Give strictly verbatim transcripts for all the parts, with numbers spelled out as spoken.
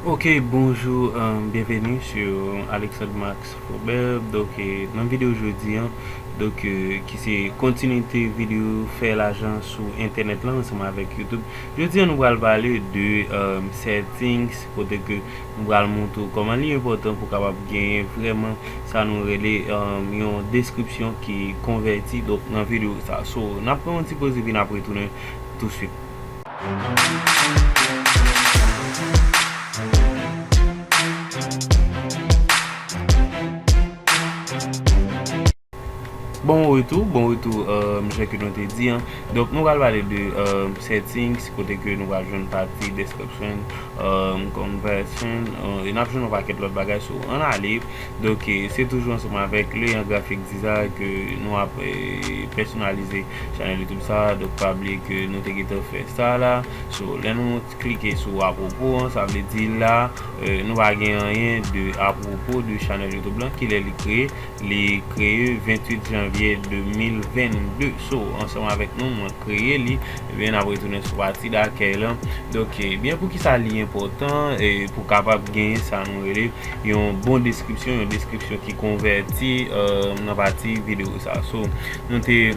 Ok, bonjou, um, bienvenue sur Alexandre Max Faubert. Donk, eh, nan videyo jodi an, donk, eh, ki se kontinite videyo fè lajan sou entènèt la ansanm avèk YouTube. Jodi an, nou pral pale de, um, settings, kote ke nou pral montre w kòman li enpòtan pou w kapab genyen vrèman sa nou rele, um, yon deskripsyon ki konvèti, donk, nan videyo sa. So, n ap pran yon ti poz epi n ap retounen touswit. Bon retou, bon retou, um, jan ke nou te di an. Donk, nou pral pale de, um, settings, kote ke nou pral jwenn pati description, um, conversion, uh, e n ap jwenn yon pakèt lòt bagay. So, ann ale. Donk, eh, se toujou ansanm avèk Leyan Graphic Design ke nou ap, eh, pèsonalize chanèl YouTube sa. Donk, pa bliye ke nou te gentan fè sa la. So, lè nou klike sou apwopo an, sa vle di la, eh, nou pa gen anyen de apwopo de chanèl YouTube lan. Kilè li kreye? Li kreye venntuit janvye de mil vennde. So, ansanm avèk nou, mwen kreye li. Ebyen, n ap retounen sou pati dakèy lan. Donk, ebyen, poukisa li enpòtan, eh, pou kapab genyen sa nou rele yon bon deskripsyon, yon deskripsyon ki konvèti, eh, nan pati videyo sa. So, nou te,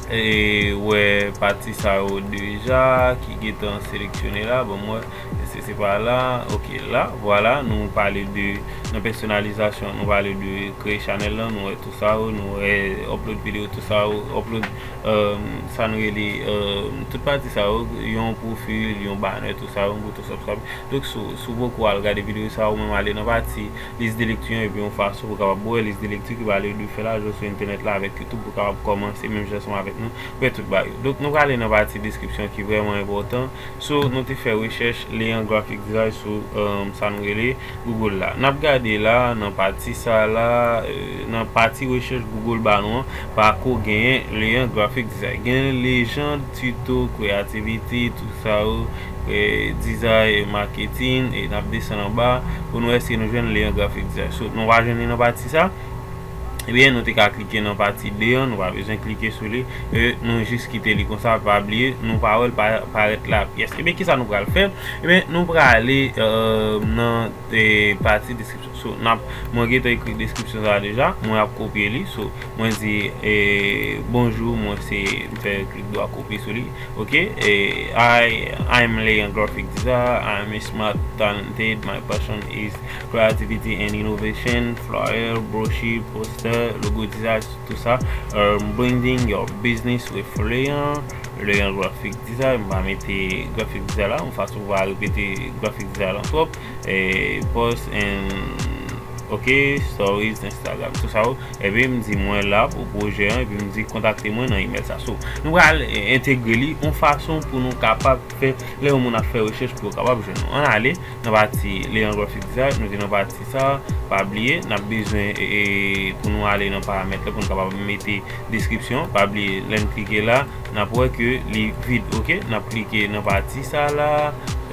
eh, wè pati sa yo deja, ki gentan seleksyone la. Bon, mwen, se, se pa la. Ok, la, vwala, nou pale de, nan pèsonalizasyon, nou pale de kreye chanèl lan, nou wè tout sa yo, nou wè upload videyo, tout sa yo, upload, eh, sa nou rele, eh, tout pati sa yo, yon pwofil, yon banner, tout sa yo, yon bouton subscribe. Donk, si w, si w poko al gade videyo sa, ou menm ale nan pati lis de lekti an, epi yon fason pou w kapab wè lis de lekti ki pale de fè lajan sou entènèt la avèk YouTube pou w kapab kòmanse menm jan ansanm avèk nou, wè tout bagay yo. Donk, nou prale nan pati deskripsyon ki vrèman enpòtan. So, nou te fè rechèch Leyan Graphic Design sou, um, sa nou rele Google la. N ap gade la, nan pati sa la, eh, nan pati rechèch Google ba nou an, pako genyen Leyan Graphic Design. Gen Legend, Tuto, Creativity, tout sa yo, eh, Design, eh, Marketing, e n ap desann anba pou nou wè si nou jwenn Leyan Graphic Design. So, nou pa jwenn li nan pati sa. Ebyen, nou te ka klike nan pati de an, nou pa bezwen klike sou li. E nou jis kite li konsa, pa bliye, nou pa wè l pa, parèt la pyès. Ebyen, kisa nou pral fè? Ebyen, nou prale, eh, nan, eh, pati deskripsyon. So, n ap, mwen gentan ekri deskripsyon sa a deja, mwen ap kopye li. So, mwen di, eh, bonjou, mwen se, m fè klik dwat kopye sou li. Ok, eh, I, I'm Leyan Graphic Design, I'm a smart, talented, my passion is creativity and innovation, flyer, brochure, poster, logo design, tout sa. Um, branding your business with Leyan, Leyan Graphic Design. M pa mete Graphic Design la, yon fason pou pa repete Graphic Design lan twòp. Eh, post and, ok, stories, Instagram, tout sa yo. Epi m di mwen la pou pwojè an, epi m di kontakte mwen nan email sa. So, nou pral, eh, entegre li yon fason pou nou kapab fè, lè yon moun ap fè rechèch pou yo kapab jwenn nou. Ann ale nan pati Leyan Graphic Design, nou te nan pati sa, pa bliye, n ap bezwen, e, e, pou nou ale nan paramèt la, pou nou kapab mete deskripsyon, pa bliye, lè n klike la, n ap wè ke li vid, ok? N ap klike nan pati sa la,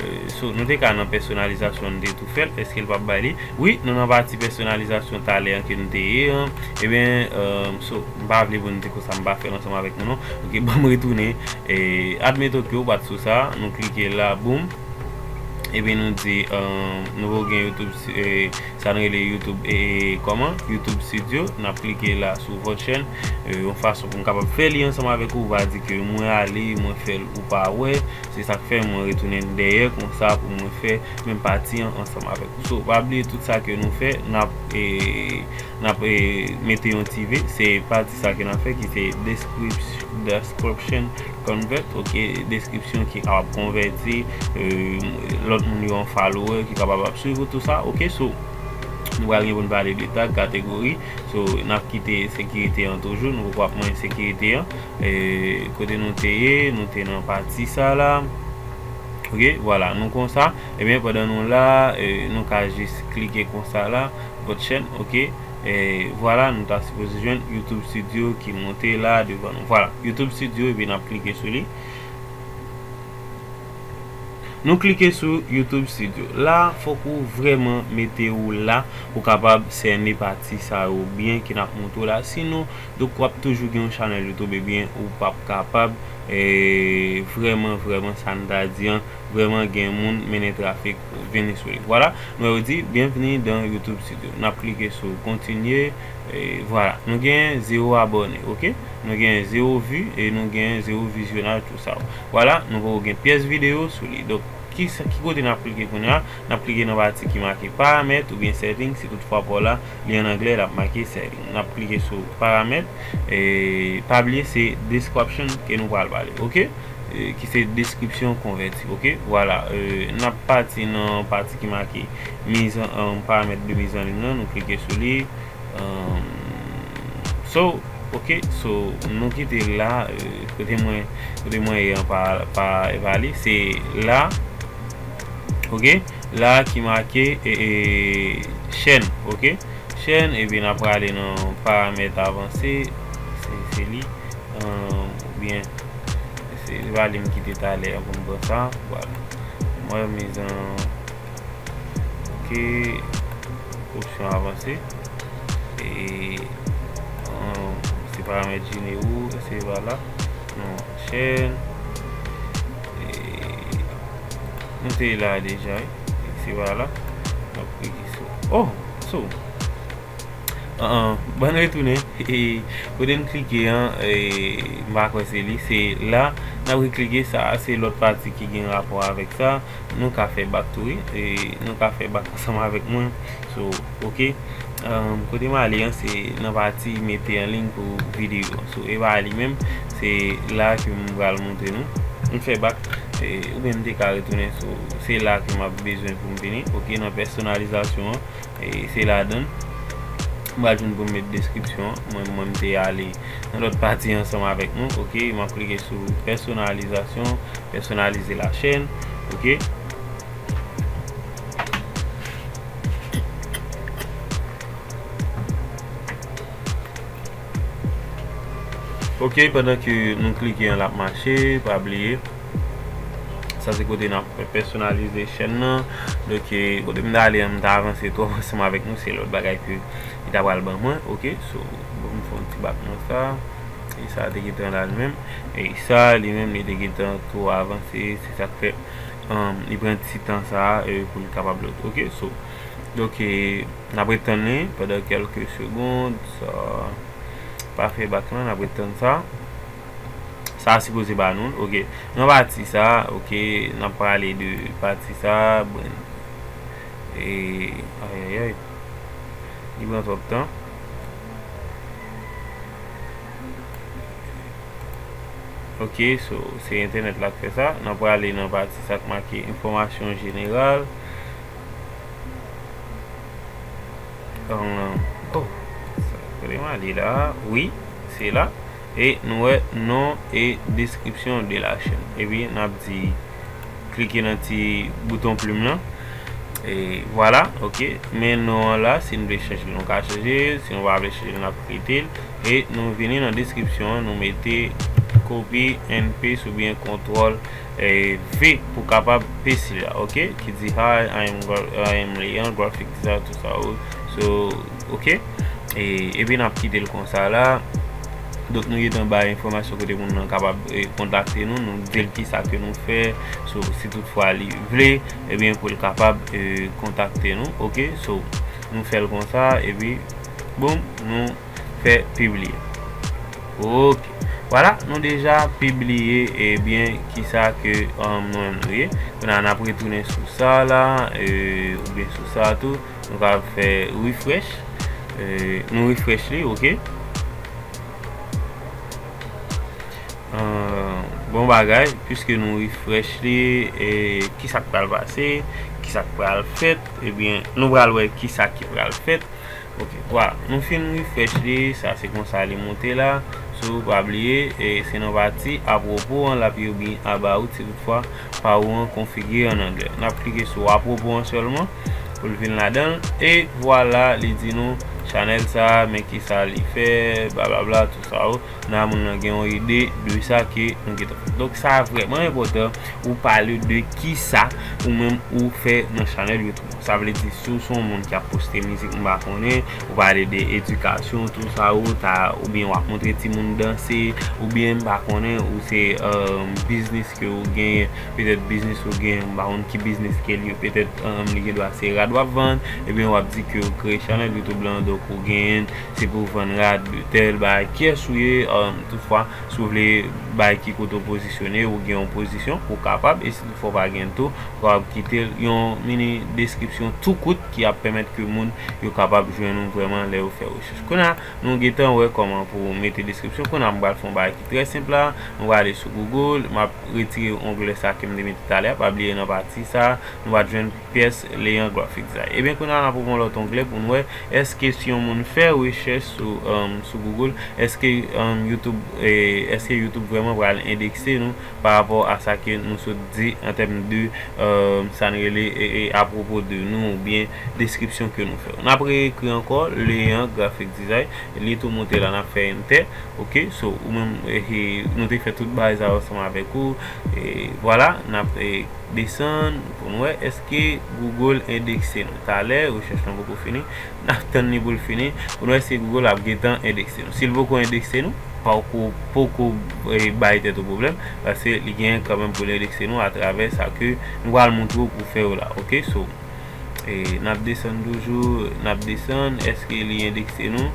eh, so, nou te ka nan pèsonalizasyon, nou te tou fè l, èske l p ap bay li? Wi, nou nan pati pèsonalizasyon talè an ke nou te ye an. Ebyen, eh, so, m pa vle pou nou di konsa m pa fè l ansanm avèk nou, non. Ok, ban m retounen. E, admeton ke ou pa t sou sa, nou klike la, boum. Epi nou di, eh, nou gen YouTube, eh, sa nou rele YouTube, eh, kòman? YouTube Studio. N ap klike la sou vòt chèn, eh, yon fason pou m kapab fè li ansanm avèk ou. Pa di ke mwen ale, mwen fè l, ou pa wè. Se sa k fè mwen retounen dèyè konsa pou mwen fè menm pati an ansanm avèk ou. So, pa bliye tout sa ke nou fè, n ap, eh, n ap, eh, mete yon ti V. Se pati sa ke n ap fè ki se description, description convert, ok, deskripsyon ki kapab konvèti, eh, lòt moun yo an follower ki kapab ap swiv ou, tout sa, ok, so, nou pral gen pou n pale de tag, kategori, so, n ap kite sekirite an toujou, nou poko ap manyen sekirite an, eh, kote nou te ye, nou te nan pati sa la, ok, vwala, nou konsa, ebyen, pandan nou la, eh, nou ka jis klike konsa la, vòt chèn, ok, E vwala, nou ta sipoze jwenn YouTube Studio ki monte la devan nou. Vwala, YouTube Studio, epi n ap klike sou li. Nou klike sou YouTube Studio. La, fòk ou vrèman mete ou la pou kapab sène pati sa yo byen ke n ap montre w la. Sinon, donk, w ap toujou gen yon chanèl YouTube, ebyen, ou p ap kapab, e vrèman, vrèman, sa n ta di an, vrèman gen moun mennen trafik vini sou li. Vwala, nou wè yo di, "Bienvenue dans YouTube Studio." N ap klike sou kontinye, e vwala, nou gen zewo abòne, oke? Nou gen zewo vi e nou gen zewo vizyonaj, tou sa. Vwala, nou poko gen pyès videyo sou li. Donk, ki, sa- ki kote n ap klike kounye a? N ap klike nan pati ki make paramèt oubyen setting, si toutfwa pa w la, li an anglè, l ap make setting. N ap klike sou paramèt, e pa bliye se description ke nou pral pale, oke? E, ki se deskripsyon konvèti, oke? Vwala, e, n ap pati nan pati ki make mise en, paramèt de mise en ligne nan, nou klike sou li. Um, so, oke, so, nou kite la, e, kote mwen, kote mwen ye an pa, pa, pa li, se la, oke, la ki make, e, e, chèn, oke, chèn, epi n ap prale nan paramèt avanse, se, se li, um, oubyen, se, se pa li m kite talè an pou m pran sa, vwala. Mwen, mise en, oke, opsyon avanse. E, um, se paramèt jenewo, se pa la. Non, chèn. E, nou te la deja, wi. Se pa la. N ap klike sou. Oh! So. An, an, bon retounen. E, kote n klike an, e, m pa kwè se li. Se la. N ap reklike sa. Se lòt pati ki gen rapò avèk sa. Nou ka fè bak tou, wi. E, nou ka fè bak ansanm avèk mwen. So, oke. Um, kote m ale an, se nan pati mete an liy pou videyo an. So, e pa li menm, se la ke m pral montre nou. M fè bak, e, oubyen m te ka retounen. So, se la ke m ap bezwen pou m vini. Oke, nan pèsonalizasyon an, e, se ladan l. M pral jwenn pou m met deskripsyon an. Mwen, mwen, m te ale nan lòt pati ansanm avèk nou. Oke, m ap klike sou pèsonalizasyon, pèsonalize la chèn. Oke. Oke, pandan ke nou klike an, l ap mache, pa bliye. Sa se kote n ap pèsonalize chèn nan. Donk, e, kote m ta ale an, m ta avanse twòp ansanm avèk nou, se lòt bagay ke li ta pral ban mwen. Oke, so, bon, m fè yon ti bak nan sa. E sa te gentan la li menm. E sa, li menm, li te gentan twò avanse. Se sa k fè, um, li pran ti tan sa, e, pou li kapab load. Oke, so, donk, e, n ap ret tann li pandan kèlke segond. Sa pa fè bak lan, n ap ret tann sa. Sa sipoze ba nou l, oke. Nan pati sa, oke, n ap pale de pati sa, bon, e, ayayay. Li pran twòp tan. Oke, so, se entènèt la k fè sa. N ap prale nan pati sa k make enfòmasyon jeneral. Um, oh, sa, kote m ale la? Wi, se la. E nou wè non e description de la chaîne. Epi n ap di, klike nan ti bouton plim lan. E vwala, oke. Men non an la, si n vle chanje, nou ka chanje. Si nou pa vle chanje, n ap rete l. E nou vini nan deskripsyon an, nou mete copy and paste oubyen kontwòl, e, V pou kapab paste li la, oke? Ki di, "Hi, I am, gra- I am Leon, graphic designer," tou sa yo. So, oke? E, epi n ap kite l konsa la. Donk, nou gentan bay enfòmasyon kote moun nan kapab, e, kontakte nou, nou di l kisa ke nou fè, so, si toutfwa li vle, ebyen, pou l kapab, e, kontakte nou, oke? So, nou fè l konsa, epi, boum, nou fè pibliye. Oke. Vwala, nou deja pibliye, ebyen, kisa ke, um, nou menm nou ye. Kounye a, n ap retounen sou sa la, e, oubyen sou sa tou. Nou ka fè refresh. E, nou refresh li, oke. Ah, bon bagay, piske nou refresh li, e, kisa k pral pase, kisa k pral fèt, ebyen, nou pral wè kisa ki pral fèt. Oke, vwala, nou fin refresh li, sa se konsa li monte la. So, pa bliye, e, se nan pati apwopo an, l ap ye oubyen about, si toutfwa pa ou an konfigire an anglè. N ap klike sou apwopo an sèlman pou l vin ladan l. E vwala, li di nou chanèl sa, men kisa li fè, blablabla, tout sa yo. Nan moun nan gen yon ide de sa ke nou gentan fè. Donk sa vrèman enpòtan ou pale de kisa ou menm ou fè nan chanèl YouTube. Sa vle di si w se yon moun ki ap poste mizik, m pa konnen, ou pale de edikasyon, tout sa yo, ta, oubyen w ap montre timoun danse, oubyen m pa konnen, ou se um, biznis ke ou genyen, petèt biznis ou genyen, m pa konn ki biznis ke l ye, petèt um, li gen dwa se rad w ap vann, ebyen w ap di ke ou kreye chanèl YouTube lan, donk ou genyen, se pou vann rad, de tèl bagay, kiyès ou ye, um, toutfwa, si w vle bay ki kote w pozisyone, ou gen yon pozisyon, ou kapab, e si toutfwa w pa gen tou, ou kapab kite l yon mini deskripsyon tou kout ki ap pèmèt ke moun yo kapab jwenn ou vrèman lè yo fè rechèch. Kounye a, nou gentan wè kòman pou mete deskripsyon. Kounye a, m pral fè yon bagay ki trè senp la. Nou prale sou Google, m ap retire onglè sa ke m te mete talè a. Pa bliye nan pati sa, nou va jwenn pyès Léon Graphic Design. Ebyen, kounye a, n ap ouvri yon lòt onglè pou n wè èske si yon moun fè rechèch sou, um, sou Google, èske um, YouTube, eh, èske YouTube vrèman pral endekse nou pa rapò a sa ke nou sot di an tèm de um, sa n rele e, e, apwopo de nou oubyen deskripsyon ke nou fè. N ap reekri ankò Léon Graphic Design, li tou monte la, n ap fè enter. Ok, so ou menm, eh, eh, nou te fè tout bagay sa yo ansanm avèk ou. E vwala, n ap eh, desann pou n wè èske Google endekse nou. Talè, rechèch lan poko fini. N ap tann li pou l fini, pou n wè si Google ap gentan endekse nou. Si l poko endekse nou, poko, poko eh, bay tèt ou pwoblèm, paske li genyen kanmenm pou l endekse nou atravè sa ke nou pral montre w pou fè yo la. Ok, so, eh, n ap desann toujou, n ap desann, èske li endekse nou?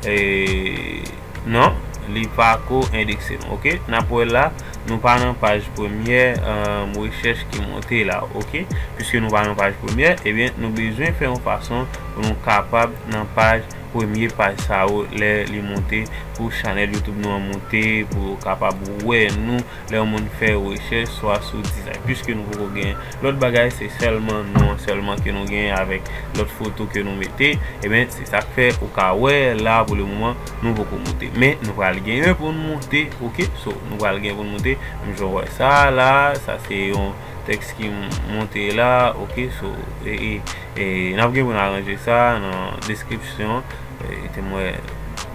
Eh, non, li pako endekse nou. Ok, n ap wè la, nou pa nan paj premyè um, rechèch ki monte la. Ok, piske nou pa nan paj premyè, ebyen, nou bezwen fè yon fason pou nou kapab nan paj premye paj sa yo lè li monte pou chanèl YouTube nou an monte pou yo kapab wè nou lè yon moun fè rechèch swa sou dizay. Piske nou poko gen lòt bagay, se sèlman non an sèlman ke nou gen avèk lòt foto ke nou mete, ebyen se sa k fè ou ka wè la pou le moman nou poko monte. Men nou pral genyen pou n monte, ok? So, nou pral gen pou n monte. Menm jan w wè sa la, sa se yon tèks ki monte la, ok? So, e, e, e n ap gen pou n aranje sa nan deskripsyon. E, te m wè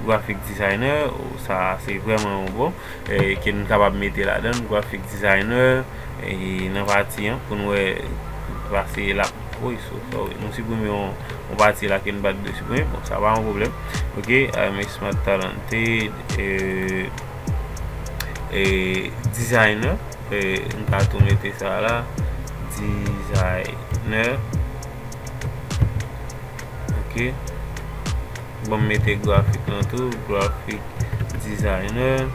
graphic designer, o, sa se vrèman yon bon, e, ke n kapab mete ladan, graphic designer, e, nan pati an, pou n wè, pase la, wi, so, sorry, nou siprime yon, yon pati la ke n pa t dwe siprime, bon, sa pa yon pwoblèm, ok, I'm a smart talented, e, e, designer, e, m ka tou mete sa la, designer, ok. Bon, m mete grafik lan tou, graphic designer.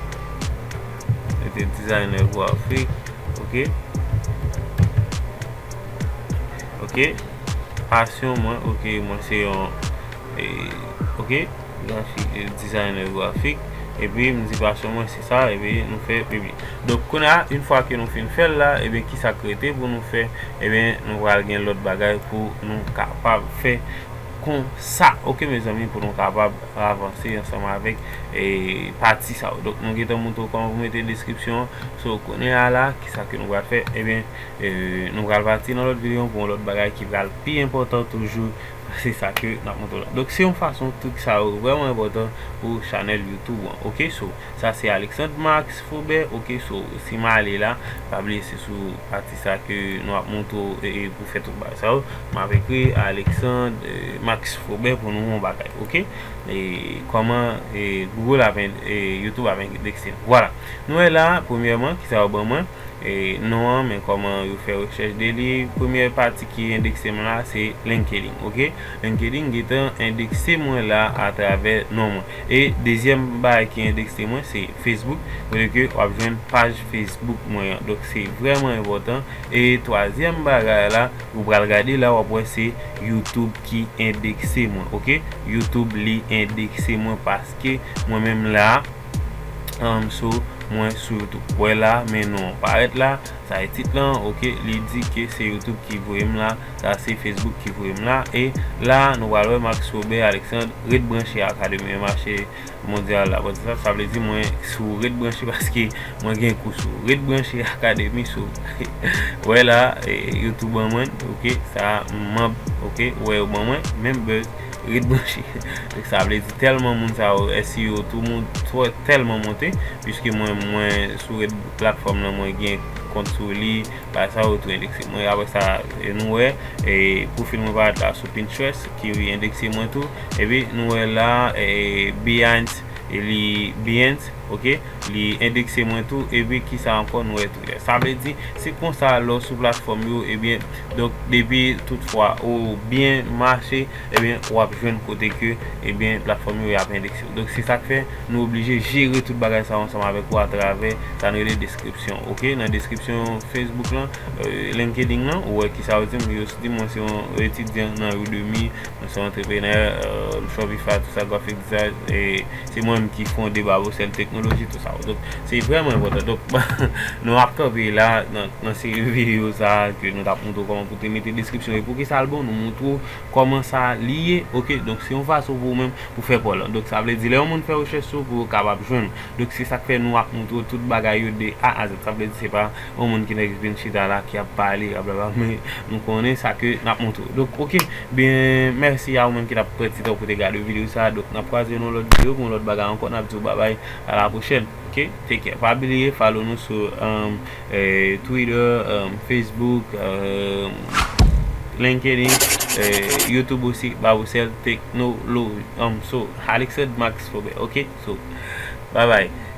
Mete designer grafik, ok. Ok. Pasyon mwen, ok, mwen se yon, e, ok, grafik, e, designer grafik. Epi m di pasyon mwen se sa, epi nou fè pibliye. Donk, kounye a, yon fwa ke nou fin fè l la, ebyen, kisa k rete pou nou fè? Ebyen, nou pral gen lòt bagay pou nou kapab fè konsa, ok, mezanmi, pou nou kapab avanse ansanm avèk, e, pati sa yo. Donk, nou gentan montre w kòman pou mete deskripsyon an. So, kounye a la, kisa ke nou pral fè? Ebyen, e, nou pral pati nan lòt videyo pou yon lòt bagay ki pral pi enpòtan toujou. Se sa ke n ap montre w la. Donk, se yon fason trik sa yo vrèman enpòtan pou chanèl YouTube an. Ok, so, sa se Alexandre Max Faubert. Ok, so, si m ale la, pa bliye se sou pati sa ke nou ap montre w, e, e, pou fè tout bagay sa yo. M ap ekri Alexandre, e, Max Faubert pou nou yon bagay. Ok, e, kòman, e, Google ap en-, e, YouTube ap endekse. Vwala. Nou wè la, premyèman, kisa yo ban mwen? E, non an, men kòman yo fè rechèch de li. Premyè pati ki endekse mwen la, se LinkedIn, ok? LinkedIn gentan endekse mwen la atravè non mwen. E dezyèm bagay ki endekse mwen, se Facebook, kote ke w ap jwenn paj Facebook mwen an. Donk, se vrèman enpòtan. E twazyèm bagay la, ou pral gade la, w ap wè se YouTube ki endekse mwen, ok? YouTube, li endekse mwen paske mwen menm la, um, so, mwen sou YouTube. Wè la, men non an parèt la, sa e tit lan, ok, li di ke se YouTube ki voye m la, sa se Facebook ki voye m la, e la, nou pral wè Max Faubert Alexandre, Ret Branche Academy, M H A Mondyal la, bon, sa, sa vle di mwen sou Ret Branche paske mwen gen kou sou Ret Branche Academy, so, wè la, e, YouTube ban mwen, ok, sa, manb, ok, wè yo ban mwen, members, Ret branche. Donk sa vle di tèlman moun sa yo, S E O tou moun tèlman monte, piske mwen mwen sou ret platfòm nan mwen gen kont sou li, pa sa yo tou endekse mwen. Apre sa, nou wè pwofil mwen parèt la sou Pinterest ki endekse mwen tou. Epi nou wè la Behance, li Behance, ok, li endekse mwen tou. Epi kisa ankò nou wè tou? Sa vle di se konsa lè w sou platfòm yo, ebyen, donk depi tout fwa ou byen mache, ebyen w ap jwenn kote ke, ebyen, platfòm yo y ap endekse w. Donk se sa k fè nou oblije jere tout bagay sa yo ansanm avèk ou atravè sa nou rele deskripsyon. Ok, nan deskripsyon Facebook lan, LinkedIn lan, ou wè kisa yo di m. Yo di mwen se yon etidyan nan Udemy, mwen se yon antreprenè, Shopify, tout sa, grafik dizay, e se mwen menm ki fonde Babocel Teknoloji, tout sa. Donk se vrèman enpòtan. Donk nou ap kanpe la nan nan seri videyo sa ke nou t ap montre w kòman pou te mete deskripsyon. E poukisa l bon, nou montre w kòman sa li ye. Ok, donk se yon fason pou ou menm pou fè pa w lan. Donk sa vle di lè yon moun fè rechèch sou ou, pou yo kapab jwenn ou. Donk se sa k fè nou ap montre w tout bagay yo de A a Z. Sa vle di se pa yon moun ki nèk vin chita la ki ap pale rablabla, men nou konnen sa ke n ap montre w. Donk ok, byen, mèsi a ou menm ki t ap pran ti tan pou te gade videyo sa. Donk n ap kwaze nan lòt videyo pou yon lòt bagay ankò. N ap di w babay, a la pwochèn. Ok, take care. Pa bliye follow nou sou um, eh, Twitter, um, Facebook, um, LinkedIn, eh, YouTube osi, Babocel Technology. Um, so, Alexandre Max Faubert. Ok, so, bye bye.